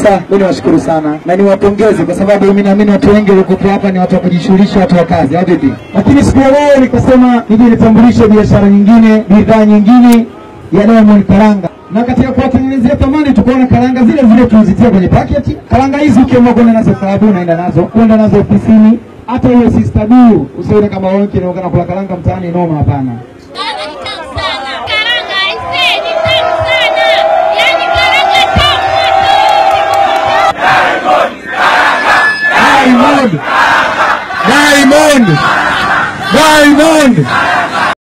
kabisa mimi niwashukuru sana na niwapongeze kwa sababu mimi naamini watu wengi waliokuwa hapa ni watu wa kujishughulisha, watu wa kazi, au vipi? Lakini siku ya leo nikasema nije nitambulishe biashara nyingine, bidhaa nyingine ya Diamond Karanga. Na katika kuwatengenezea thamani tukaona karanga zile zile tulizitia kwenye paketi. Karanga hizi ukiamua kwenda nazo klabu unaenda nazo, kwenda nazo ofisini, hata hiyo sister du usione kama wewe unaonekana kula karanga mtaani noma, hapana. Karanga ni tamu sana. Karanga aisee ni tamu sana. Yaani karanga tamu. Diamond Karanga. Diamond. Diamond. Diamond.